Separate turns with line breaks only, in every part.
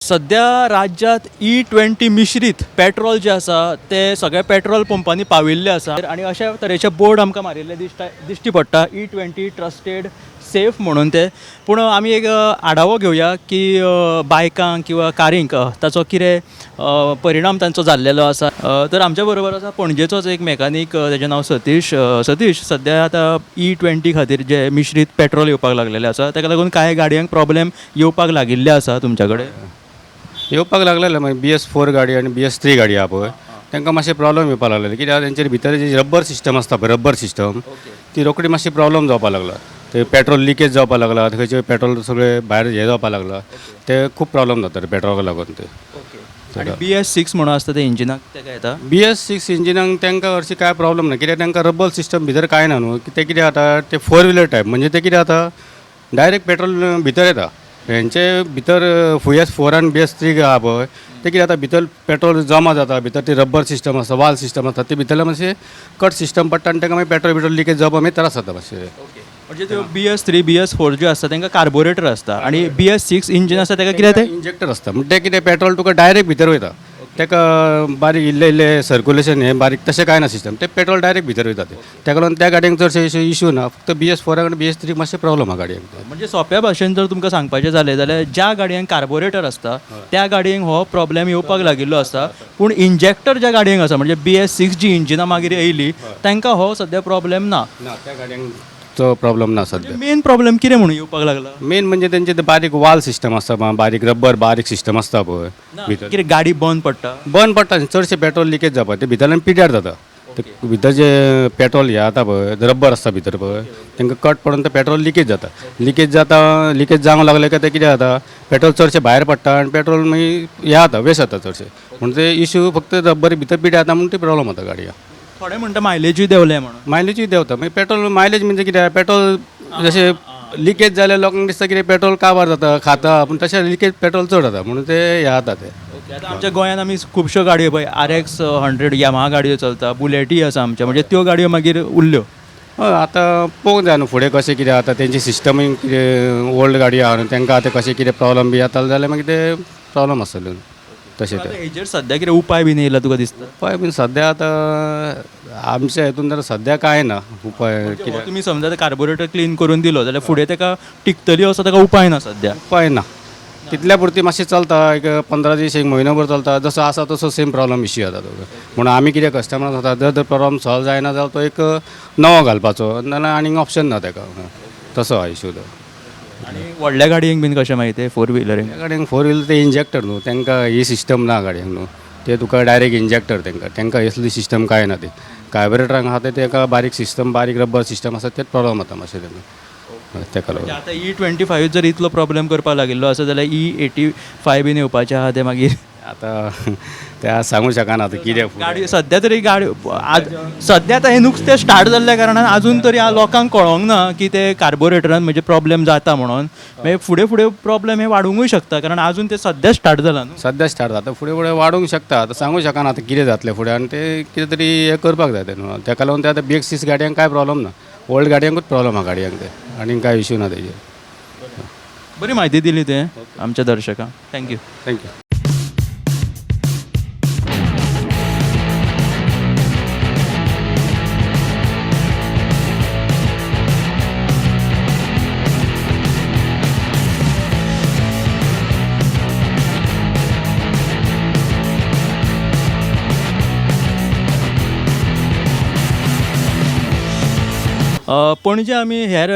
सध्या राज्यांत ई 20 मिश्रीत पेट्रोल जें आसा तें सगळ्या पेट्रोल पंपांनी पाविल्लें आसा आनी अशा तरेचे बोर्ड आमकां मारिल्ले दिश्टा दिश्टी पडटा. ई 20 ट्रस्टेड सेफ म्हणून ते. पूण आमी एक आढावो घेवया की बायकांक किंवा कारींक ताचो कितें परिणाम तांचो जाल्लेलो आसा. तर आमच्या बरोबर आसा पणजेचोच एक मॅकानीक, तेजें नांव सतीश. सतीश, सद्या आतां ई 20 खातीर जे मिश्रीत पेट्रोल येवपाक लागलेलें आसा ताका लागून कांय गाडयांक प्रॉब्लेम येवपाक लागिल्ले आसा. तुमच्या कडेन
येवपाक लागलेले मागीर बी एस 4 गाडी आनी बी एस 3 गाडी आहा पळय, तांकां मातशें प्रॉब्लम येवपाक लागलेले. कित्याक तेंचे भितर जी रब्बर सिस्टम आसता पळय, रब्बर सिस्टम ती रोखडी मातशी प्रॉब्लम जावपाक लागला. ते पेट्रोल लिकेज जावपाक लागला, खंयचे पेट्रोल सगळें भायर हें जावपाक लागला, ते खूब प्रॉब्लम जाता पेट्रोलाक लागून ते.
आनी बी एस 6 म्हणून आसता ते इंजिनाक तेका येता?
बी एस 6 इंजिनाक तांकां हरशीं कांय प्रॉब्लम ना, कित्याक तांकां रब्बर सिस्टम भितर कांय ना न्हू. ते कितें जाता, ते फोर व्हिलर टायप, म्हणजे ते कितें जाता, डायरेक्ट पेट्रोल भितर येता. हेंचे भितर बी एस 4 आनी बी एस 3 आहा पळय, ते कितें जाता, भितर पेट्रोल जमा जाता, भितर ती रब्बर सिस्टम आसता, वाल सिस्टम आसता, ती भितरल्यान मातशें कट सिस्टम पडटा आनी ताका मागीर पेट्रोल बिट्रोल लिकेज जावपाक मागीर त्रास जाता मातशें.
म्हणजे त्यो बी एस 3 बी एस 4 ज्यो आसता तांकां कार्बोरेटर आसता आनी बी एस 6 इंजीन आसता ताका कितें तें
इंजेक्टर आसता. म्हणजे तें कितें, पेट्रोल तुका डायरेक्ट भितर वयता, ताका बारीक इल्लें इल्लें सर्कुलेशन हें बारीक तशें कांय ना सिस्टम, तें पेट्रोल डायरेक्ट भितर वयता तें. ताका लागून त्या गाडयांक चडशे इशू ना, फक्त बी एस 4 आनी बी एस 3 मातशें प्रॉब्लम आहा गाडयांक.
म्हणजे सोंप्या भाशेन जर तुमकां सांगपाचें जालें जाल्यार ज्या गाडयांक कार्बोरेटर आसता त्या गाडयेंक हो प्रॉब्लेम येवपाक लागिल्लो आसता, पूण इंजेक्टर ज्या गाडयेंक आसा, म्हणजे बी एस 6 जी इंजिनां मागीर येयली, तांकां हो सद्या प्रॉब्लेम ना.
ना, त्या गाडयांचो प्रॉब्लम ना सद्या.
मेन प्रॉब्लेम कितें म्हणून येवपाक लागला?
मेन म्हणजे तेंचे ते बारीक वाल सिस्टम आसता, बारीक रब्बर बारीक सिस्टम आसता पळय भितर.
कितें गाडी बंद पडटा?
बंद पडटा, चडशें पेट्रोल लिकेज जावपा ते भितरल्यान पिड्यार जाता. ते भितर जे पेट्रोल हें जाता पळय, रब्बर आसता भितर पळय, तांकां कट पडून ते पेट्रोल लिकेज जाता. लिकेज जाता, लिकेज जावंक लागलें काय तें कितें जाता, पेट्रोल चडशें भायर पडटा आनी पेट्रोल मागीर हें जाता, वेस्ट जाता चडशें. म्हूण ते इशू फक्त रब्बर भितर पिड्यार जाता म्हूण ते प्रॉब्लम जाता गाडयेक.
थोडे म्हणटा मायलेजूय देंवले म्हणून.
मायलेजूय देंवता. मागीर पेट्रोल मायलेज म्हणजे कितें, पेट्रोल जशें लिकेज जाल्यार लोकांक दिसता कितें पेट्रोल काबार जाता, खाता, पूण तशें लिकेज पेट्रोल चड जाता म्हणून ते हें जाता ते.
ओके, आतां आमच्या गोंयांत आमी खुबश्यो गाडयो पळय, आर एक्स 100 यामाहा गाडयो चलता, बुलेटी आसा आमच्या, म्हणजे त्यो गाडयो मागीर उरल्यो.
हय, आतां पळोवंक जाय न्हू फुडें कशें कितें जाता. तेंची सिस्टमूय कितें ओल्ड गाडी आहा न्हू, तांकां आतां कशें कितें प्रॉब्लम बी जाता जाल्यार मागीर ते प्रॉब्लम आसतले तशें ते.
आतां हेजेर सद्या कितें उपाय बीन येयला तुका दिसता?
उपाय बीन सद्या आतां आमच्या हितून तर सद्या कांय ना उपाय कितें.
हो तुमी समजा कार्बोरेटर क्लीन करून दिलो जाल्यार फुडें ताका टिकतली असो ताका उपाय ना सद्या?
उपाय ना, तितल्या पुरती मातशें चलता, एक 15 दीस एक म्हयनो भर चलता, जसो आसा तसो सेम प्रॉब्लम इश्यू जाता तो. म्हणून आमी कितें कस्टमराक सांगता, जर तर प्रॉब्लम सॉल्व जायना जाल्यार तो एक नवो घालपाचो, नाल्यार आनीक ऑप्शन ना ताका, तसो आहा इश्यू तो.
आनी व्हडल्या गाडयेंक बीन कशें मागीर ते फोर व्हिलरींक?
त्या गाडयांक फोर व्हिलर ते इंजेक्टर न्हू, तांकां ही सिस्टम ना गाडयांक न्हू, ते तुका डायरेक्ट इंजेक्टर, तांकां तांकां असली सिस्टम कांय ना. ते कार्बोरेटरांक आहा ते ताका बारीक सिस्टम, बारीक रब्बर सिस्टम आसा, तेच प्रॉब्लम जाता मातशें तांकां ताका लागून.
म्हणजे आतां ई 25 जर इतलो प्रॉब्लेम करपाक लागिल्लो आसा जाल्यार ई 85 बीन येवपाचें आहा तें मागीर?
आतां ते सांगू शकना आतां कितें फुडें.
गाडी सद्या तरी गाडी आज सद्या आतां हें नुकतें स्टार्ट जाल्ल्या कारणान आजून तरी लोकांक कळोंक ना की ते कार्बोरेटरान म्हणजे प्रॉब्लेम जाता म्हणून. मागीर फुडें फुडें प्रॉब्लेम हे वाडुंकूय शकता, कारण आजून ते सद्या स्टार्ट जाला न्हू.
सद्या स्टार्ट जाता, फुडें फुडें वाडूंक शकता. आतां सांगू शकना आतां कितें जातलें फुडें आनी ते कितें तरी हें करपाक जाय ते न्हू. ताका लागून ते आतां बी एस 6 गाडयांक कांय प्रॉब्लम ना, ओल्ड गाडयांकूच प्रॉब्लम आहा गाडयांक ते, आनीक कांय इश्यू ना तेजेर.
बरी म्हायती दिली तुवें आमच्या दर्शकांक, thank you.
Thank you.
Panaji आमी हेर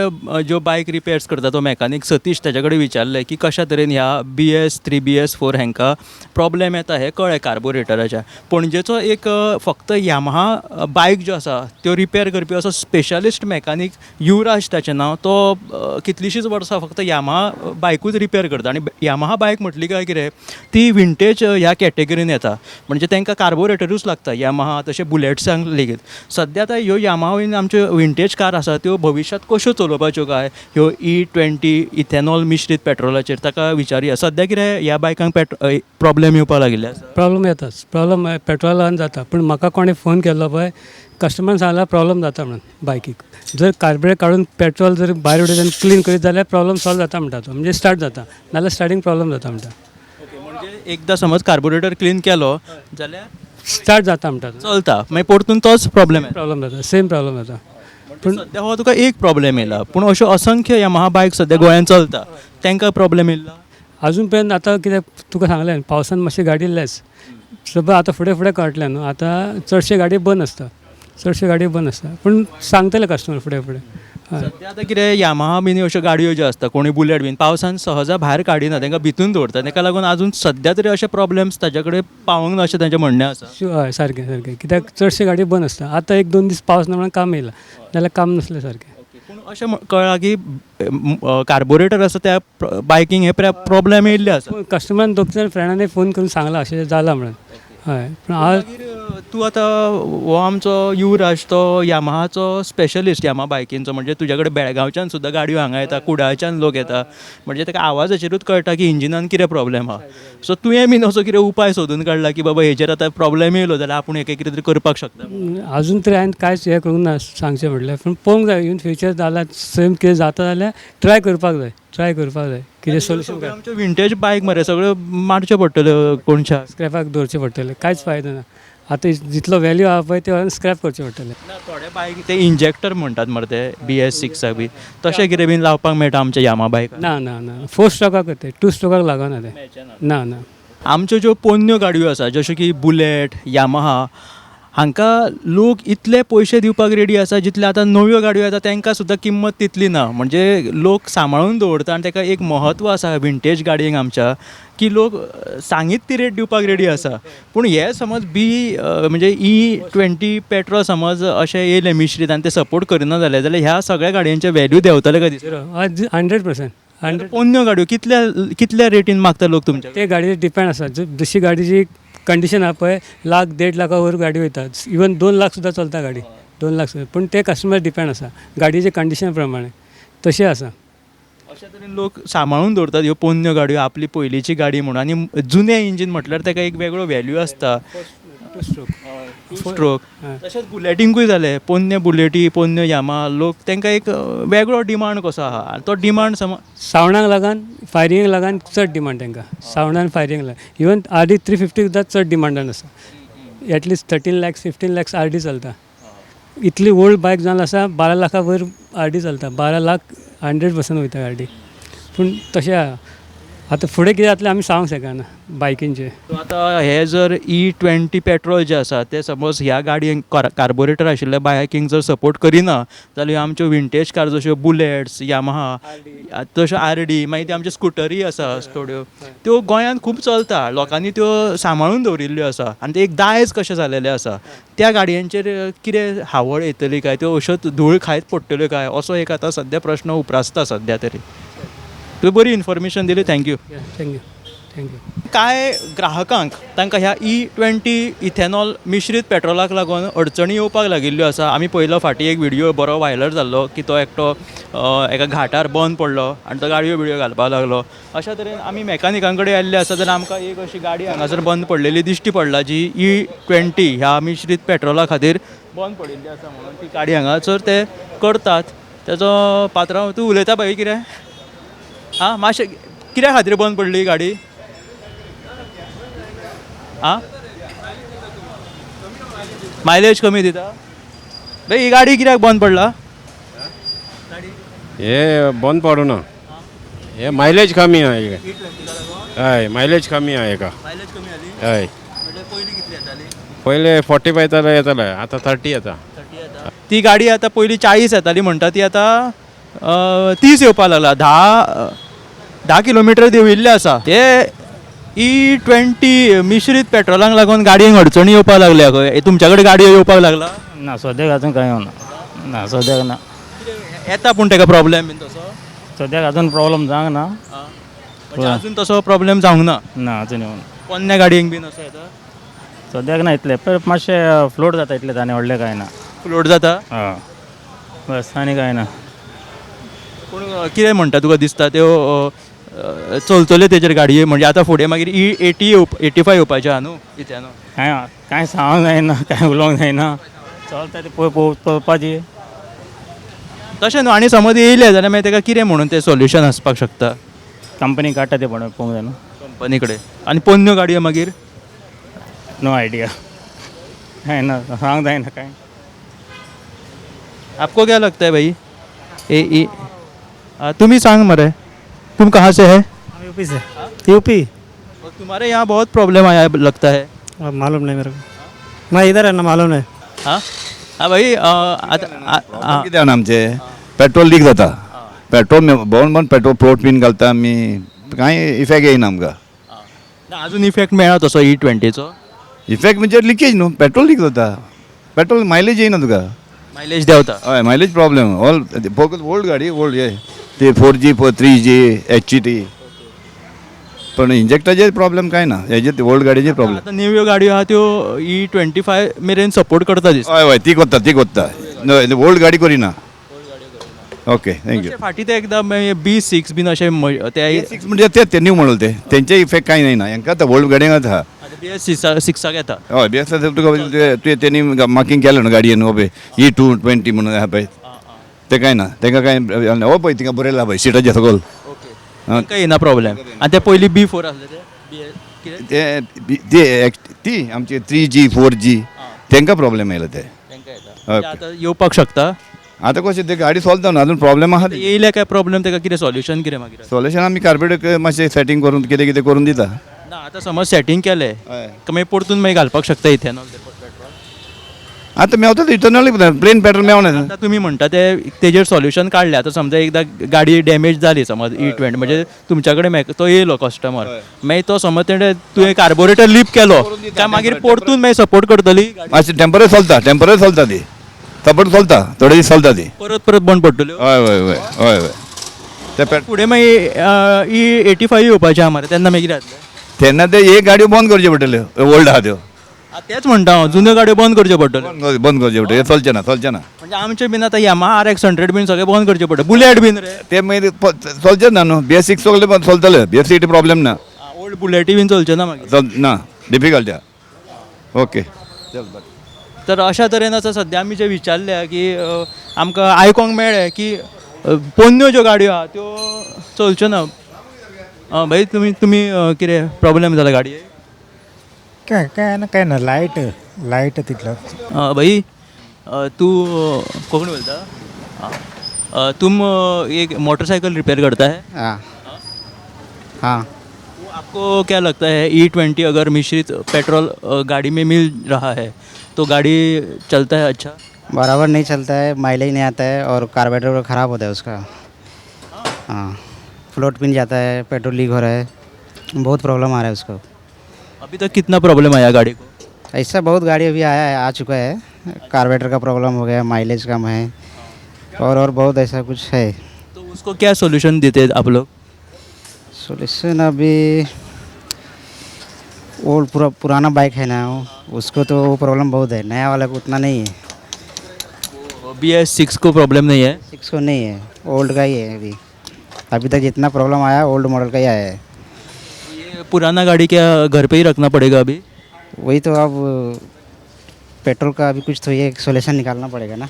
ज्यो बायक रिपेर्स करता तो मॅकानीक सतीश ताच्या कडेन विचारलें की कशा तरेन ह्या बी एस 3 बी एस 4 हांकां प्रॉब्लेम येता हें कळ्ळें कार्बोरेटराच्या. पणजेचो एक फक्त यामाहा बायक ज्यो आसा त्यो रिपेर करपी असो स्पेशलिस्ट मॅकानीक युवराज ताचें नांव, तो कितलींशींच वर्सां फक्त यामाहा बायकूच रिपेर करता. आनी यामाहा बायक म्हटली काय कितें ती विंटेज ह्या कॅटेगरीन येता, म्हणजे तांकां कार्बोरेटरूच लागता यामाहा, तशें बुलेट्सांक लेगीत. सद्या आतां ह्यो यामाहा बीन आमच्यो विंटेज कार आसा त्यो भविश्यांत कश्यो चलोवपाच्यो काय ह्यो ई 20 इथेनॉल मिश्रीत पेट्रोलाचेर, ताका विचारुया. सद्या कितें ह्या बायकांक प्रॉब्लेम येवपाक लागिल्ले आसा?
प्रॉब्लम येताच, प्रॉब्लम पेट्रोलान जाता. पूण म्हाका कोणें फोन केल्लो पळय, कस्टमरान सांगला प्रॉब्लम जाता म्हणून बायकीक, जर कार्बोरेटर काडून पेट्रोल जर भायर उडयत आनी क्लीन करीत जाल्यार प्रॉब्लम सॉल्व जाता म्हणटा तो, म्हणजे स्टार्ट जाता, नाल्यार स्टार्टींग प्रॉब्लम जाता म्हणटा.
ओके, म्हणजे म्हणजे एकदां समज कार्बोरेटर क्लीन केलो जाल्यार
स्टार्ट जाता म्हणटा तूं.
चलता, मागीर परतून तोच प्रॉब्लेम येता.
प्रॉब्लम जाता, सेम प्रॉब्लम जाता.
पूण सद्या हो तुका एक प्रॉब्लेम येयला, पूण अश्यो असंख्य यामाहा बायक सद्या गोंयांत चलता, तांकां प्रॉब्लेम येयला
अजून पर्यंत. आतां कितें तुका सांगलें, पावसान मातशी गाडी लेस सगळं आतां फुडें फुडें कळटलें न्हू. आतां चडशे गाडी बंद आसता, चडशे गाडी बंद आसता, पूण सांगतले कस्टमर फुडें फुडें. हय.
सद्या आतां कितें यामाहा बीन अश्यो गाडयो ज्यो आसता, कोणी बुलेट बीन पावसान सहजा भायर काडिना, तांकां भितून दवरता, ताका लागून आजून सद्या तरी अशे प्रॉब्लेम्स ताजे कडेन पावूंक ना अशें तांचें म्हणणें आसा.
हय, सारकें सारकें, कित्याक चडशे गाडी बंद आसता. आतां एक दोन दीस पावस ना म्हणून काम येयलां, नाल्यार काम नासलें सारकें.
पूण अशें कळ्ळां की कार्बोरेटर आसा त्या बायकींक हे प्रॉब्लेम येयल्ले आसा.
पूण कस्टमरान दोग जाण फ्रेंडांनी फोन करून सांगलां अशें जालां म्हणून. हय, पूण आज
मागीर तूं आतां हो आमचो युवराज तो यामाहाचो स्पेशलिस्ट, यामाहा बायकींचो, म्हणजे तुज्या कडेन बेळगांवच्यान सुद्दां गाडयो हांगा येता, कुडाळच्यान लोक येता, म्हणजे ताका आवाजाचेरूच कळटा की इंजिनान कितें प्रॉब्लेम आहा. सो तुवें बीन असो कितें उपाय सोदून काडला की बाबा हेजेर आतां प्रॉब्लेम येयलो जाल्यार आपूण हेका कितें तरी करपाक शकता?
अजून तरी हांवें कांयच हें करूंक ना सांगचें म्हटल्यार, पूण पळोवंक जाय इन फ्युचर जाल्यार सेम कितें जाता जाल्यार ट्राय करपाक जाय, ट्राय करपाक जाय कितें सोल्युशन
सगळ्यो आमच्यो विंटेज बायक मरे सगळ्यो मारच्यो पडटल्यो कोणशाक.
स्क्रॅपाक दवरचें पडटलें, कांयच फायदो ना. आतां जितलो वेल्यू आहा पळय ते स्क्रॅप करचें पडटलें.
ना, थोडे बायक ते इंजेक्टर म्हणटात मरे ते BS6 बी तशें कितें बीन लावपाक मेळटा आमच्या यामा बायकाक?
ना ना ना, फोर स्ट्रोकाक ते, टू स्ट्रोकाक लागना ते. ना ना.
आमच्यो ज्यो पोन्न्यो गाडयो आसा जश्यो की बुलेट, यामाहा, हांकां लोक इतले पयशे दिवपाक रेडी आसा जितले आतां नव्यो गाडयो येता तांकां सुद्दां किंमत तितली ना. म्हणजे लोक सांबाळून दवरता आनी ताका एक म्हत्व आसा विंटेज गाडयेंक आमच्या की लोक सांगीत ती रेट दिवपाक रेडी आसा. पूण हे समज बी म्हणजे E20 petrol समज अशें येयलें मिश्रीत आनी ते सपोर्ट करिना जाले जाल्यार ह्या सगळ्या गाडयांचे व्हॅल्यू देंवतले काय दिसता?
100%, 100.
पोन्न्यो गाडयो कितल्या कितल्या रेटीन मागता लोक तुमच्या?
ते गाडयेर डिपेंड आसा, जशी गाडयेची कंडिशन आहा पळय, लाख देड लाखा वयर गाडी वयता, इवन 2 लाख सुद्दां चलता गाडी, 2 लाख सुद्दां. पूण ते कस्टमर डिपेंड आसा गाडयेचे कंडिशन प्रमाणे तशें आसा.
अशा तरेन लोक सांबाळून दवरतात ह्यो पोन्न्यो गाडयो आपली पयलींची गाडी म्हणून, आनी जुनें इंजीन म्हटल्यार ताका एक वेगळो व्हॅल्यू आसता.
Two stroke.
Two stroke. तशेंच बुलेटींकूय जालें, पोन्न्यो बुलेटी, पोन्न्यो यामा, लोक तांकां एक वेगळो डिमांड कसो आहा आनी तो डिमांड समज
सावंडाक लागून, फायरिंगाक लागून चड डिमांड तांकां, सावंडान फायरिंग लागून. इवन RD 350 सुद्दां चड डिमांडान आसा, एटलिस्ट 13 लॅक्स 15 लॅक्स RD चलता. इतली ओल्ड बायक जावन आसा, 12 लाखा वयर RD चलता, 12 लाख 100% वयता RD. पूण तशें आहा, आतां फुडें कितें जातलें आमी सांगूंक शकना बायकींचें.
सो आतां हे जर E20 petrol जें आसा तें समज ह्या गाडयेंक कार्बोरेटर आशिल्ल्या बायकींक जर सपोर्ट करिना जाल्यार ह्यो आमच्यो विंटेज कार जश्यो बुलेट्स, यामाहा, तश्यो RD, मागीर त्यो आमच्यो स्कुटरी आसा थोड्यो, त्यो गोंयांत खूब चलता, लोकांनी त्यो सांबाळून दवरिल्ल्यो आसा आनी ते एक दायज कशें जालेलें आसा. त्या गाडयांचेर कितें हावळ येतली काय, त्यो अश्योच धूळ खायत पडटल्यो काय, असो एक आतां सद्या प्रश्न उप्रासता सद्या तरी. तुवें बरी इन्फॉर्मेशन दिली, thank you.
Thank you, thank you.
कांय ग्राहकांक तांकां ह्या E20 ethanol मिश्रीत पेट्रोलाक लागून अडचणी येवपाक लागिल्ल्यो आसा. आमी पयलो फाटीं एक व्हिडियो बरो व्हायरल जाल्लो की तो एकटो एका घाटार बंद पडलो आनी तो गाडयो बिडयो घालपाक लागलो. अशा तरेन आमी मॅकानिकां कडेन आयिल्ले आसा जाल्यार आमकां एक अशी गाडी हांगासर बंद पडलेली दिश्टी पडला जी E20 ह्या मिश्रीत पेट्रोला खातीर बंद पडिल्ली आसा म्हणून ती गाडी हांगासर ते करतात. तेजो पात्रांव तूं उलयता भाई कितें? आं, मातशें कित्या खातीर बंद पडली गाडी? आं, मायलेज कमी दिता? भाई ही गाडी कित्याक बंद पडला?
हे बंद पडूना, हे मायलेज कमी आहा. हय, मायलेज कमी आहा हेका.
मायलेज कमी आली?
हय.
म्हणजे पयलीं कितली येताली?
पयले 45 येताले, येताले, आतां 30 येता.
ती गाडी आतां पयलीं 40 येताली म्हणटा ती आतां 30 येवपाक लागला. 10 किलोमिटर देंविल्ले आसा. हे E20 मिश्रीत पेट्रोलाक लागून गाडयेंक अडचणी येवपाक लागल्या खंय. तुमच्या कडेन गाडयो येवपाक लागला?
ना, सद्याक अजून कांय येवना ना, सद्याक ना.
येता पूण ताका प्रॉब्लेम बीन तसो?
सद्याक अजून प्रॉब्लम जावंक ना.
म्हणजे अजून तसो प्रॉब्लेम जावंक ना?
ना, अजून येवना.
पोन्न्या गाडयेंक बीन असो येता?
सद्याक ना इतले, पण मातशें फ्लोट जाता इतलें, आनी व्हडलें कांय ना.
फ्लोट जाता?
हय, बस आनी कांय ना.
पूण कितें म्हणटा तुका दिसता त्यो चलतल्यो तेजेर गाडये? म्हणजे आतां फुडें मागीर E80 85 येवपाचें आहा न्हू इथेनॉल.
कांय कांय सांगूंक जायना, कांय उलोवंक जायना, चलता तें पळोवपाची.
तशें न्हू, आनी समज येयलें जाल्यार मागीर ताका कितें म्हणून तें सोल्युशन आसपाक शकता?
कंपनी काडटा तें पळोवंक जाय न्हू.
कंपनी कडेन. आनी पोन्न्यो गाडयो मागीर?
नो आयडिया, काय ना, सांग जायना काय.
आपको क्या लगता है भाई? ए ई तुम ही सांग मरे, तुम कहाँ से है?
हम यूपी से। यूपी।
और तुम्हारे यहाँ बहुत प्रॉब्लम आया है लगता है.
अब मालूम नहीं मेरे को, मैं इधर है ना, मालूम नहीं.
हां हां भाई, आतां
कितें जाणा, आमचें पेट्रोल लीक जाता. पेट्रोल भोवन भोवन पेट्रोल प्लोट बीन घालता आमी, कांय इफेक्ट येयना आमकां.
ना, अजून इफेक्ट मेळ्ळा तसो ई ट्वेंटीचो?
इफेक्ट म्हणजे लिकेज न्हू, पेट्रोल लीक जाता, पेट्रोल मायलेज येयना तुका.
मायलेज देंवता.
हय, मायलेज प्रॉब्लेम ऑल. फकत ओल्ड गाडी, ओल्ड हे ते 4G, 3G, HT, पण इंजेक्टाचेर प्रॉब्लेम कांय ना, हेजे ओल्ड गाडयेचे प्रॉब्लेम.
आतां न्यू गाडयो आहा त्यो ई ट्वेंटी फाय मेरेन सपोर्ट करता दिसता.
हय हय, ती कोत्ता, ती कोत्ता, ओल्ड गाडी करिना. Okay, thank you.
फाटीं ते एकदां बी सिक्स बीन अशें ते
सिक्स म्हणजे ते ते न्यू मॉडल, ते तेंचे इफेक्ट कांय जायना हेंकां. आतां ओल्ड गाडयांक आतां.
बी एस सिक्साक येता.
हय, बी एस तुका तुवें तेणी मार्कींग केलें न्हू गाडयेन, हो पळय ई 220 म्हणून आहा पळय, तें कांय ना तेंकां कांय. हो पळय थिंगा बरयलां पळय सिटाच्या सकयल.
तांकां येना प्रॉब्लेम. आनी ते पयलीं बी फोर आसले ते बी कितें?
ते ते ती आमची 3G 4G तेंकां प्रॉब्लेम येयला ते.
तांकां येता. म्हणजे आतां येवपाक शकता.
आतां कशें ते गाडी सॉल्व जावना, अजून प्रॉब्लेम आहा.
येयले काय प्रॉब्लेम, ताका कितें सॉल्युशन कितें मागीर?
सोल्युशन आमी कार्बोरेटर मातशें सेटींग करून कितें कितें करून दिता.
ना, आतां समज सेटींग केलें काय मागीर परतून मागीर घालपाक शकता इथेनॉल ते पेट्रोल?
आतां मेवता इथेनॉल, प्लेन पेट्रोल मेवना.
आतां तुमी म्हणटा ते तेजेर सॉल्युशन काडलें. आतां समजा एकदां गाडी डॅमेज जाली, समज ई ट्वेंटी, म्हणजे तुमच्या कडेन तो येयलो कस्टमर, मागीर तो समज तेणें तुवें कार्बोरेटर लीप केलो काय मागीर परतून मागीर सपोर्ट करतली गाडी?
मातशें टेंपररी चलता, टेंपररी चलता ती, सपोर्ट चलता, थोडे दीस चलता ती.
परत परत बंद पडटल्यो.
हय हय हय हय हय, ते पेट
फुडें मागीर ई 85 येवपाचें आहा मरे, तेन्ना मागीर जातलें?
तेन्ना ते एक गाडयो बंद करच्यो पडटल्यो, ओल्ड आहा त्यो.
तेंच म्हणटा हांव, जुन्यो गाडयो बंद करच्यो पडटल्यो.
बंद करच्यो पडटल्यो, चलचें ना, चलचें ना.
म्हणजे आमचे बीन आतां यामा RX 100 बीन सगळें बंद करचें पडटलें, बुलेट बीन रे.
ते मागीर चलचें ना न्हू. बी एस 6 सगळे चलतले, बी एस 6 प्रॉब्लेम ना.
ओल्ड बुलेटी बीन चलच्यो ना मागीर.
चल ना, डिफिकल्ट आहा. ओके, चल बरें.
तर अशा तरेन आतां सद्या आमी जे विचारल्या की आमकां आयकोंक मेळ्ळें की पोन्न्यो ज्यो गाडयो आहा त्यो चलच्यो ना. भाई, तुमी कितें प्रॉब्लेम जाला गाडयेक?
काय काय ना, काय ना, लायट लायट तितलं.
भाई, तू कोंकणी बोलता? तुम एक मोटरसाइकिल रिपेयर करता है?
हाँ हाँ.
तो आपको क्या लगता है, ई 20 अगर मिश्रित पेट्रोल गाड़ी में मिल रहा है तो गाड़ी चलता है अच्छा?
बराबर नहीं चलता है, माइलेज नहीं आता है और कार्बोरेटर ख़राब होता है उसका. हाँ, फ्लोट पिन जाता है, पेट्रोल लीक हो रहा है, बहुत प्रॉब्लम आ रहा है उसको.
अभी तक कितना प्रॉब्लम आया गाड़ी को?
ऐसा बहुत गाड़ी अभी आया है, आ चुका है. कार्बोरेटर का प्रॉब्लम हो गया, माइलेज कम है और बहुत ऐसा कुछ है.
तो उसको क्या सॉल्यूशन देते हैं आप लोग?
सोल्यूशन अभी वो पूरा पुराना बाइक है ना, उसको तो वो प्रॉब्लम बहुत है, नया वाला को उतना नहीं है.
बी एस 6 को प्रॉब्लम नहीं है?
6 को नहीं है, ओल्ड का ही है अभी. अभी तक जितना प्रॉब्लम आया ओल्ड मॉडल का ही आया है.
तो ये पुराना गाड़ी क्या घर पे ही रखना पड़ेगा अभी?
वही तो, अब पेट्रोल का अभी कुछ तो ये सोल्यूशन निकालना पड़ेगा ना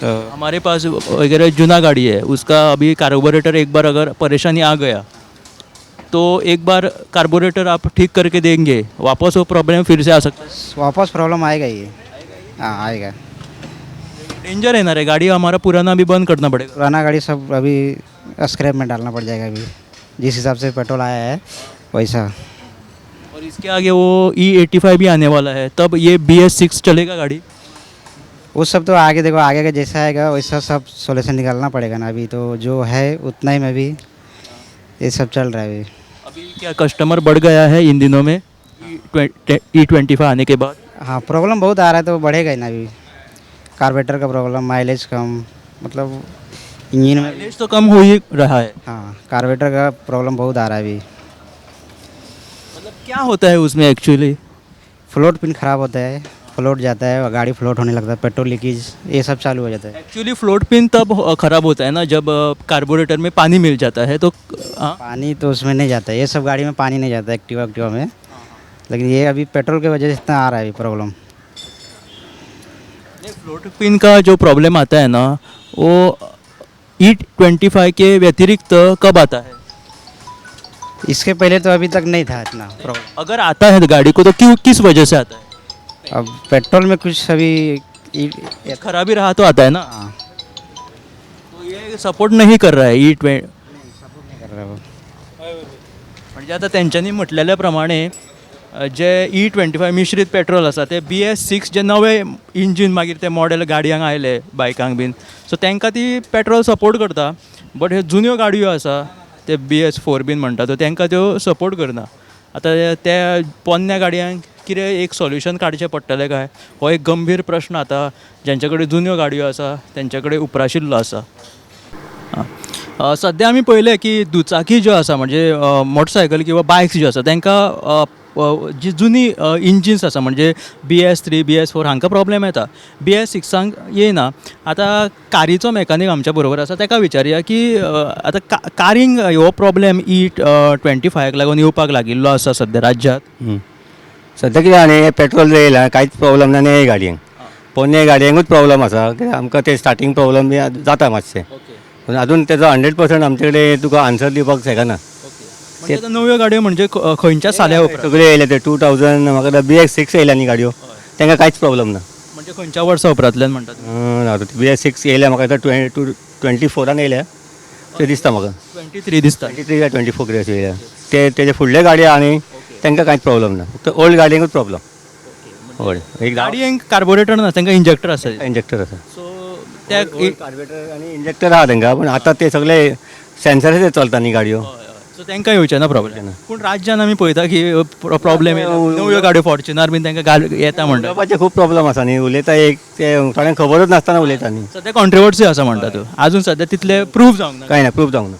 तो.
हमारे पास वगैरह जुना गाड़ी है, उसका अभी कार्बोरेटर एक बार अगर परेशानी आ गया तो एक बार कार्बोरेटर आप ठीक करके देंगे, वापस वो प्रॉब्लम फिर से आ सकता है?
वापस प्रॉब्लम आएगा ये, हाँ, आएगा.
डेंजर है ना रे, गाड़ी हमारा पुराना भी बंद करना पड़ेगा.
पुराना गाड़ी सब अभी स्क्रैप में डालना पड़ जाएगा अभी, जिस हिसाब से पेट्रोल आया है वैसा.
और इसके आगे वो ई 85 भी आने वाला है, तब ये बी एस 6 चलेगा गाड़ी?
वो सब तो आगे देखो, आगे का जैसा आएगा वैसा सब सोल्यूशन निकालना पड़ेगा ना. अभी तो जो है उतना ही में भी ये सब चल रहा है अभी.
अभी क्या कस्टमर बढ़ गया है इन दिनों में ई 25 आने के बाद?
हाँ, प्रॉब्लम बहुत आ रहा है तो बढ़ेगा ही ना अभी. कार्बोरेटर का प्रॉब्लम, माइलेज कम, मतलब इंजन में.
माइलेज तो कम हो ही रहा है.
हाँ, कार्बोरेटर का प्रॉब्लम बहुत आ रहा है अभी.
मतलब क्या होता है उसमें एक्चुअली?
फ्लोट पिन ख़राब होता है, फ्लोट जाता है और गाड़ी फ्लोट होने लगता है, पेट्रोल लीकेज ये सब चालू हो जाता है.
एक्चुअली फ्लोट पिन तब खराब होता है ना जब कार्बोरेटर में पानी मिल जाता है तो हाँ.
पानी तो उसमें नहीं जाता है, ये सब गाड़ी में पानी नहीं जाता, एक्टिवा एक्टिवा में. लेकिन ये अभी पेट्रोल की वजह से इतना आ रहा है अभी प्रॉब्लम.
फ्लोट पिन का जो प्रॉब्लम आता है ना, वो ई 25 के व्यतिरिक्त कब आता है?
इसके पहले तो अभी तक नहीं था इतना प्रॉब्लम।
अगर आता है गाड़ी को तो क्यों, किस वजह से आता है?
अब पेट्रोल में कुछ अभी
खराबी रहा तो आता है ना।
हाँ।
तो ये सपोर्ट नहीं कर रहा है ई ट्वे
नहीं कर रहा वो।
म्हणजे आतां तेंच्यांनी म्हटलेल्या प्रमाणे जे ई 25 मिश्रीत पेट्रोल आसा ते बीएस 6 जे नवे इंजीन मागीर ते मॉडेल गाडयांक आयले, बायकांक बीन, सो तांकां ती पेट्रोल सपोर्ट करता, बट ह्यो जुन्यो गाडयो आसा ते बीएस 4 बीन म्हणटा त्यो, तांकां त्यो सपोर्ट करना। आतां त्या पोन्न्या गाडयांक कितें एक सोल्युशन काडचें पडटलें काय, हो एक गंभीर प्रश्न आतां जेंचे कडेन जुन्यो गाडयो आसा तेंचे कडेन उप्राशिल्लो आसा। सद्या आमी पळयलें की दुचाकी ज्यो आसा, म्हणजे मोटरसायकल किंवा बायक्स ज्यो आसा, तांकां जी जुनी इंजिन्स आसा, म्हणजे बीएस 3, बीएस 4 हांकां प्रॉब्लेम येता, बीएस 6 आंक येयना। आतां कारीचो मॅकानीक आमच्या बरोबर आसा, ताका विचारया की आतां कारींक हो प्रॉब्लेम ई 25 लागून येवपाक लागिल्लो आसा सद्या राज्यांत?
सद्या कितें आहा न्ही, पेट्रोल येयला, कांयच प्रॉब्लम ना न्ही गाडयेंक। पोन्ने गाडयांकूच प्रॉब्लम आसा, कित्याक आमकां ते स्टार्टींग प्रॉब्लम बी जाता मातशें, पूण अजून तेजो 100% आमचे कडेन तुका आन्सर दिवपाक शकना।
म्हणजे आतां नव्यो गाडयो म्हणजे खंयच्या साल्या उपरांत?
सगळे येयले ते 2000, म्हाका बीएस 6 येयल्या न्ही गाडयो, तांकां कांयच प्रॉब्लम ना।
म्हणजे खंयच्या वर्सा उपरांतल्यान म्हणटा तुमी?
आतां बीएस 6 येयल्या, म्हाका आतां 24 24 आन येयल्या ते दिसता म्हाका।
23 दिसता।
23 काय 24 कितें अशें येयल्या ते। तेजे फुडले गाडयो आहा न्ही, तांकां कांयच प्रॉब्लम ना, फक्त ओल्ड गाडयांकूच प्रॉब्लम। ओल्ड एक
गाडयेंक कार्बोरेटर ना, तांकां इंजेक्टर आसा।
इंजेक्टर आसा।
सो त्या
कार्बोरेटर आनी इंजेक्टर आहा तांकां, पूण आतां ते सगळे सेन्सराचेर चलता न्ही गाडयो।
सो तांकां येवचे ना प्रॉब्लेम, पूण राज्यान आमी पळयता की प्रॉब्लेम, नव्यो गाडयो फॉर्च्युनर बीन तांकां घाल येता म्हणटा।
उलोवपाचे खूब प्रॉब्लम आसा न्ही, उलयता एक, ते थोड्यांक खबरूच नासतना उलयता न्ही।
सद्या कॉन्ट्रोवर्सी आसा म्हणटा तूं, आजून सद्या तितले प्रूव जावंक ना?
कांय ना, प्रूफ जावंक ना।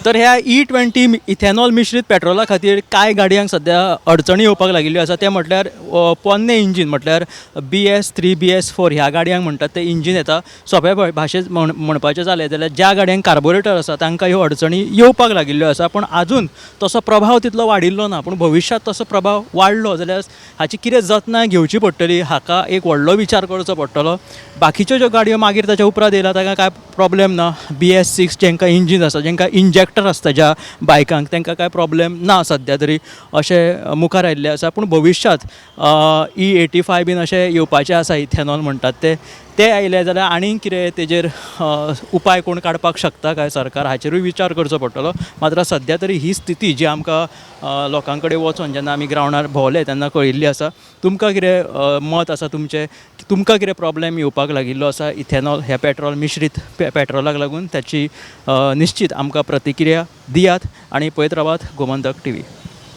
तर ह्या ई 20 इथेनॉल मिश्रीत पेट्रोला खातीर कांय गाडयांक सद्या अडचणी येवपाक लागिल्ल्यो आसा, ते म्हटल्यार पोन्ने इंजीन, म्हटल्यार बीएस 3, बीएस 4 ह्या गाडयांक म्हणटात ते इंजीन येता। सोंप्या भाशेंत म्हणपाचें जालें जाल्यार ज्या गाडयांक कार्बोरेटर आसा तांकां ह्यो अडचणी येवपाक लागिल्ल्यो आसा, पूण आजून तसो प्रभाव तितलो वाडिल्लो ना। पूण भविश्यांत तसो प्रभाव वाडलो जाल्यार हाची कितें जतनाय घेवची पडटली हाका एक व्हडलो विचार करचो पडटलो। बाकीच्यो ज्यो गाडयो मागीर ताच्या उपरांत येयला तांकां कांय प्रॉब्लेम ना। बीएस 6 जांकां इंजीन आसा, जांकां इंजेक्टर आसता ज्या बायकांक, तांकां कांय प्रॉब्लेम ना सद्या तरी अशें मुखार आयिल्लें आसा। पूण भविश्यांत ई 85 बीन अशें येवपाचें आसा, इथेनॉल म्हणटात ते, ते आयले जाल्यार आनीक कितें तेजेर उपाय कोण काडपाक शकता काय सरकार, हाचेरूय विचार करचो पडटलो। मात्र सद्या तरी ही स्थिती जी आमकां लोकां कडेन वचोन जेन्ना आमी ग्रावंडार भोंवले तेन्ना कळिल्ली आसा। तुमकां कितें मत आसा तुमचें, तुमकां कितें प्रॉब्लेम येवपाक लागिल्लो आसा इथेनॉल ह्या पेट्रोल मिश्रीत पेट्रोलाक लागून, ताची निश्चीत आमकां प्रतिक्रिया दियात आनी पळयत रावात गोमंतक टीव्ही।